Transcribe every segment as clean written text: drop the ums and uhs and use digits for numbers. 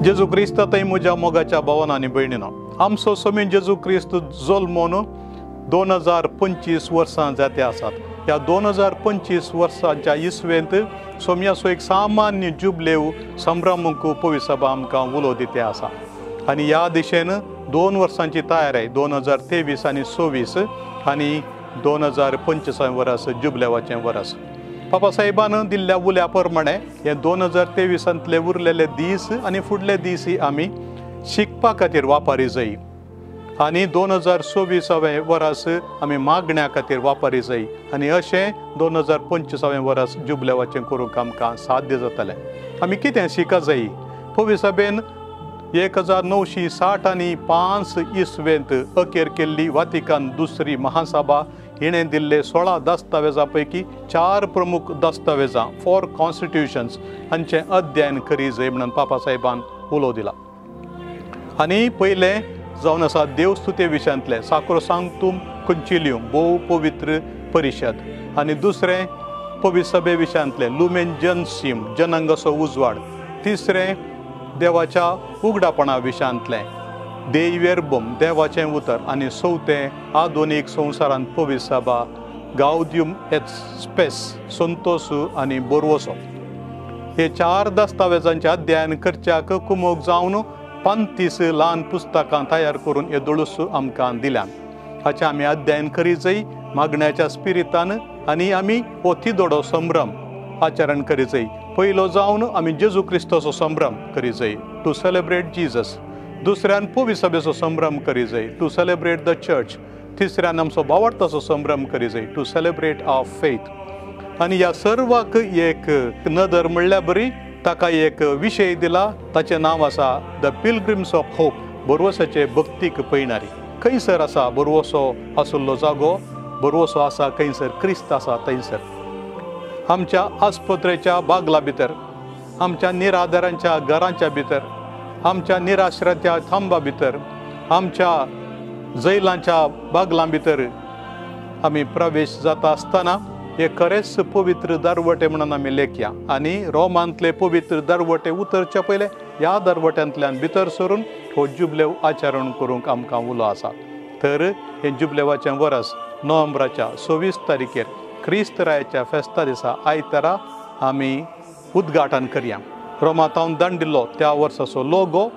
जेजू क्रिस्त थंय म्हज्या मोगाच्या भावान आनी भयणीनो, आमचो स्वामी जेजू क्रिस्त जल्मून 2025 वर्सां जाते आसात। ह्या 2025 वर्सांच्या इसवेंत सोम्याचो एक सामान्य जुबलेव संभ्रमूंक पविसभा आमकां उलो दिते आसा आनी ह्या दिशेन 2 वर्सांची तयारी 2023 आनी 26 आनी 2025 वर्स जुबलेवाचें वर्स। पापा साहेबान दिल्ल्या उल्या प्रमाणे हे 2023 उरलेले दीस आनी फुडले दीस आमी शिकपा खातीर वापरी जाय आनी 2026 वर्स आमी मागण्या खातीर वापरी जाय आनी अशें 2025 वर्स जुबलेवाचें करूंक आमकां साध्य जातलें। आमी कितें शिका जाय? पविसभेन 1960 आनी 5 इसवेंत अखेर केल्ली वातिकान दुसरी महासभा हिणें दिल्ले 16 दस्तावेजां पैकी 4 प्रमुख दस्तावेजां 4 कॉन्स्टिट्युशन्स हांचें अध्ययन करी जाय म्हणून पापा साहेबान उलो दिला। आनी पयलें जावन आसा देवस्तुते विशयांतलें साक्रोसांक्तुम कंचिलियम भोव पवित्र परिशद आनी दुसरें पविसभे विशयांतलें लुमेन जनसीम जनंगाचो उजवाड, तिसरें देवाच्या उगडापणा विशयांतलें देववेर्बम देवाचें उतर आनी चवथें आधुनीक संवसारांत पविसभा गावद्यूम एट स्पेस संतोष आनी बोरवसो। हे 4 दस्तावेजांचें अध्ययन करच्याक कुमोक जावन 35 ल्हान पुस्तकां तयार करून हे दोळूस आमकां दिल्यान। हाचें आमी अध्ययन करी जाय मागण्याच्या स्पिरितान आनी आमी हो तिदोडो संभ्रम आचरण करी जाय। पयलो जावन आमी जेजू क्रिस्ताचो संभ्रम करी जाय, टू सेलेब्रेट जिजस। दुसऱ्यान पविसभेचो संभ्रम करी जाय, टू सेलेब्रेट the church. तिसऱ्यान आमचो भावार्थाचो संभ्रम करी जाय, टू सेलेब्रेट our faith. आनी ह्या सर्वाक एक नदर म्हणल्यार बरी ताका एक विशय दिला, ताचें नांव आसा the pilgrims of hope, बरवसाचे भक्तीक पयणारी। खंयसर आसा बरवसो आशिल्लो जागो, बरवसो आसा खंयसर क्रिस्त आसा थंयसर। आमच्या आस्पत्रेच्या बागला भितर, आमच्या निराधारांच्या घरांच्या भितर, आमच्या निराश्राच्या थांबा भितर, आमच्या जैलांच्या बागलां भितर आमी प्रवेश जाता आसतना हे खरेंच पवित्र दरवटे म्हणून आमी लेखया आनी रोमांतले पवित्र दरवटे उतरच्या पयले ह्या दरवट्यांतल्यान भितर सरून हो जुबलेव आचरण करूंक आमकां उलो आसा। तर हें जुबलेवाचें वर्स नोव्हेंबराच्या 26 तारखेर क्रिस्त रायाच्या फेस्ता दिसा आयतारा आमी उद्घाटन करया। रोमांत दांडिल्लो त्या वर्साचो लोगो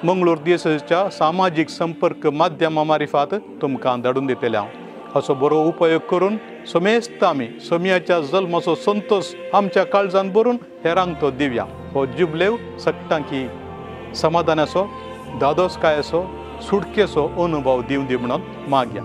मंगळूर दिसाच्या सामाजीक संपर्क माध्यमा मारिफात तुमकां धाडून दितले हांव। हाचो बरो उपयोग करून समेस्त आमी सोम्याच्या जल्माचो संतोष आमच्या काळजान भरून हेरांक तो दिवया। हो जुबलेव सगटांकी समाधानाचो, धादोसकायेचो, सुटकेचो अनुभव दिवं दी म्हणून मागया।